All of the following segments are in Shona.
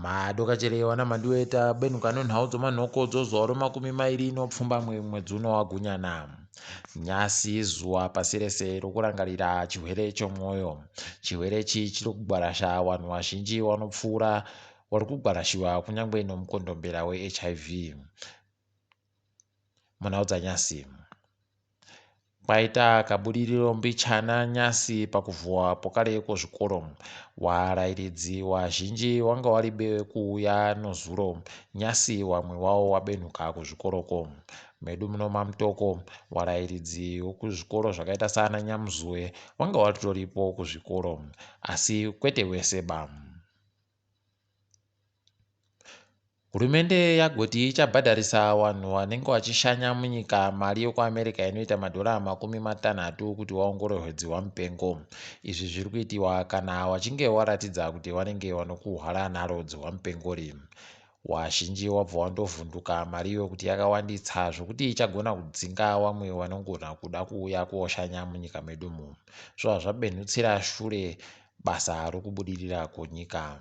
Madokachere wana mandiweta benuka nonhau dzomanhoko dzozuva romakumi mairi nopfumbamwe mwedzi uno waGunyana. Nyasi izuva pasi rese rokurangarira chirwere chomwoyo. Chirwere ichi chiri kugwarasha vanhu vazhinji vanopfuura vari kugwarashiwa kunyange nomukondombera weHIV. Munhau dzanyasi. Kwaita kabudiriro mbichana nyasi pakuvhuwa pokare kwezvikoro. Warairidzi wazhinji wanga waribe kuuya nozuro, nyasi wamwe wawo wabenhuka kuzvikoroko. Medu muno maMutoko warairidzi wekuzvikoro zvakaita saana Nyamuzuwe wanga watoripo kuzvikoro asi kwete wese ba. Hurumende yagoti ichabhadharisa vanhu vanenge vachishanya munyika mari yekuAmerica inoita madhora 30 kuti vaongororwe dzihwa mupengo. Izvi zviri kuitiwa kana vachinge varatidza kuti vanenge vanokuhwara naro dzihwa mupengo iri. Vazhinji vabva vandovhunduka mari iyo kuti yakawanditsa zvokuti ichagona kudzinga vamwe vanogona kuda kuuya koshanya munyika medu umu. Zvobva zvabenhutsira shure basa rokubudirira kwenyika.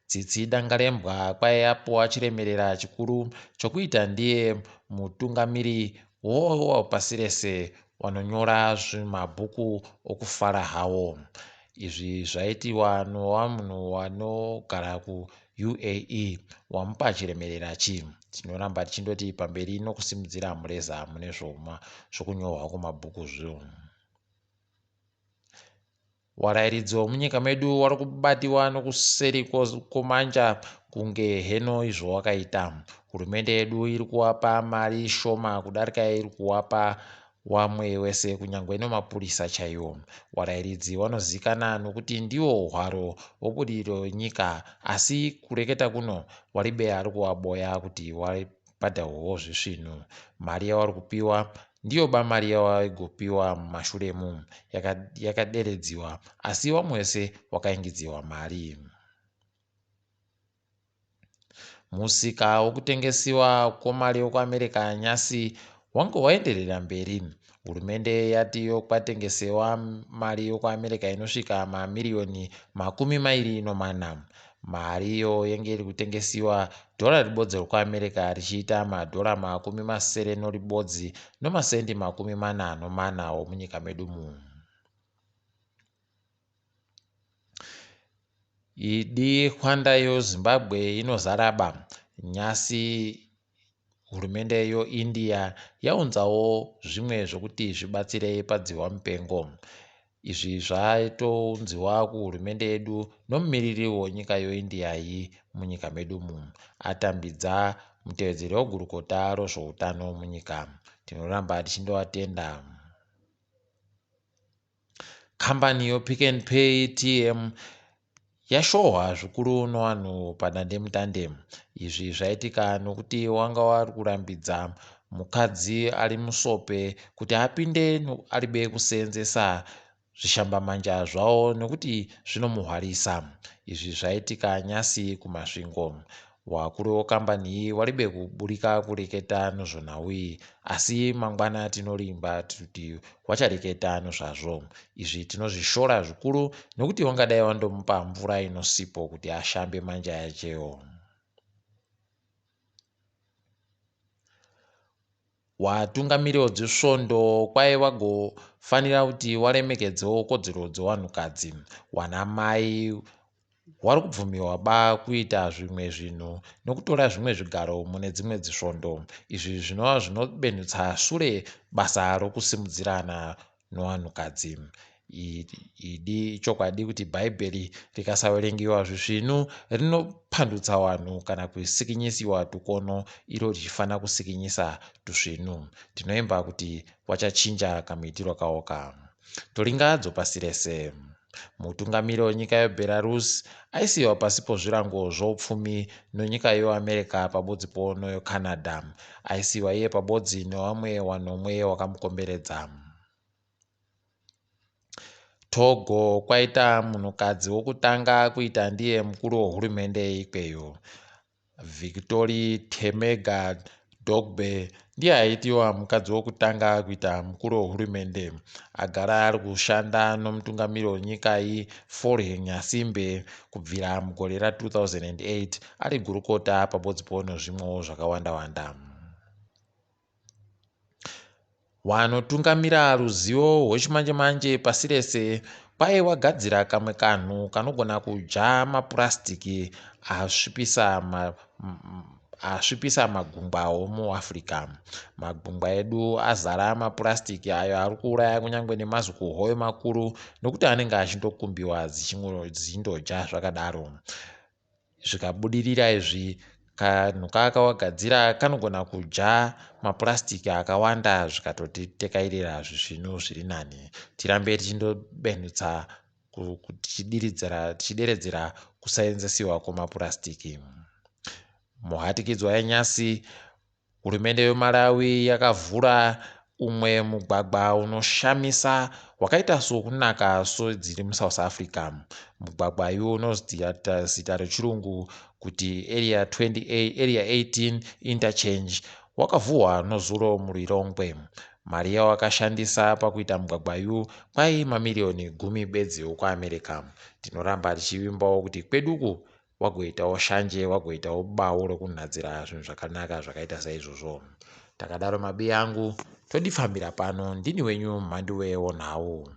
Tsitsi Dangarembwa kwaive apuwa chiremerera chikuru chokuita ndiye mutungamiri wepasi rese vanonyora zvimabhuku okufara hawo. Izvi zvaitiwa nowamunhu wanogara kuUAE wamupa chiremerera chi. Tinoramba tichindoti pamberi nokusimudzira mureza mune zvokunyorwa kwemabhuku zvo. Warairidzi wemunyika medu wari kubatiwa nokuseri kwomanja kunge heno izvo wakaita. Hurumende yedu iri kuwapa mari shoma kudarika iri kuwapa wamwe wese kunyangwe nemapurisa chaiwo. Warairidzi wanozikana nokuti ndiwo hwaro hwebudiriro yenyika asi kureketa kuno waribe ari kuwaboya kuti wabhadharwewo zvisvinu. Mari yawari kupiwa ndiyo ba mari yawaigopiwa mumashuremu yakaderedziwa asi wamwe wese wakaingidziwa mari. Musika wokutengesiwa kwemari yokuAmerica nyasi wange waenderera mberi. Hurumende yati kwatengesewa mari yokuAmerica inosvika mamiriyoni 24. Mari iyo yenge iri kutengesiwa dhora ribodzi rokuAmerica richiita madhora 61 nomasendi 44 omunyika medu muno. Idi hwanda yoZimbabwe inozaraba. Nyasi hurumende yoIndia yaunzawo zvimwe zvokuti zvibatsire padzihwa mupengo. Izvi zvatounziwa kuhurumende yedu nomumiriri wenyika yoIndia iyi munyika medu umu. Atambidza mutevedzeri wegurukota rezveutano munyika. Tinoramba tichindovatenda. Kambani yoPick n Pay TM yashohwa zvikuru nevanhu padandemutande. Izvi zvaitika nokuti wanga wari kurambidza mukadzi ari musope kuti apinde aribe kuseenzesa zvishambamanja zvavo nokuti zvinomuhwarisa. Izvi zvaitika nyasi kuMasvingo. Wakuru wekambani iyi waribe kuburika kureketa nezvenhau iyi asi mangwana tinorimba kuti wachareketa nezvazvo. Izvi tinozvishora zvikuru nokuti wangadai wandomupa mvura inosipo kuti ashambe manja yachewo. Watungamiri wedzisvondo kwai wagofanira kuti waremekedzewo kodzero dzewanhukadzi. Wanamai wari kubvumiwa ba kuita zvimwe zvinhu nokutora zvimwe zvigaro mune dzimwe dzisvondo. Izvi zvinova zvinobenhutsa shure basa rokusimudzirana novanhukadzi. Idi ichokwadi kuti bhaibheri rikasaverengiwa zvisvinu rinopandutsa vanhu kana kusikinyisiwa tukono iro richifanira kusikinyisa tusvinu. Tinoimba kuti wachachinja kamuitiro kawoka. Toringa dzopasi rese. Mutungamiri wenyika yeBelarus aisiyiwa pasi pozvirango zvoupfumi nonyika yoAmerica pabodzipo noyoCanada. Aisiyiwa iye pabodzi nevamwe wanomwe wakamukomberedza. Togo kwaita munhukadzi wokutanga kuita ndiye mukuru wehurumende ikweyo. Victory Temega Dogbe ndiye aitiwa mukadzi wokutanga kuita mukuru wehurumende. Agara ari kushanda nomutungamiri wenyika iyi Faure Gnassingbe kubvira mugore ra2008 ari gurukota pabodzipo nezvimwewo zvakawanda-wanda. Wanotungamira ruzivo rwechimanje-manje pasi rese kwai wagadzira kamwe kanhu kanogona kudya mapurasitiki asvipisa asvipisa magungwa omuAfrica. Magungwa edu azara mapurasitiki ayo ari kuuraya kunyange nemazikuhove makuru nokuti anenge achindokumbiwa dzichindodya zvakadaro. Zvikabudirira izvi, kanhu kaakawagadzira kanogona kudya mapurasitiki akawanda zvikatotitekairira zvisvinu zviri nani. Tirambe tichindobenutsa tichideredzera kusaenzesiwa kwemapurasitiki. Muhatikidzwa yenyasi, hurumende yeMalawi yakavhura umwe mugwagwa unoshamisa wakaita sokunaka sedziri muSouth Africa. Mugwagwa iwo unonzi zita rechirungu kuti Area 28, Area 18 Interchange wakavhurwa nozuro muLilongwe. Mari yawakashandisa pakuita mugwagwa uyu kwai mamiriyoni gumi bedzi okuAmerica. Tinoramba tichivimbawo kuti kweduku wagoitawo shanje wagoitawo bawo rokunhadzira zvinhu zvakanaka zvakaita saizvozvo. Takadaro mabiya angu, todifambira pano. Ndini wenyu Mhanduwe wonhau.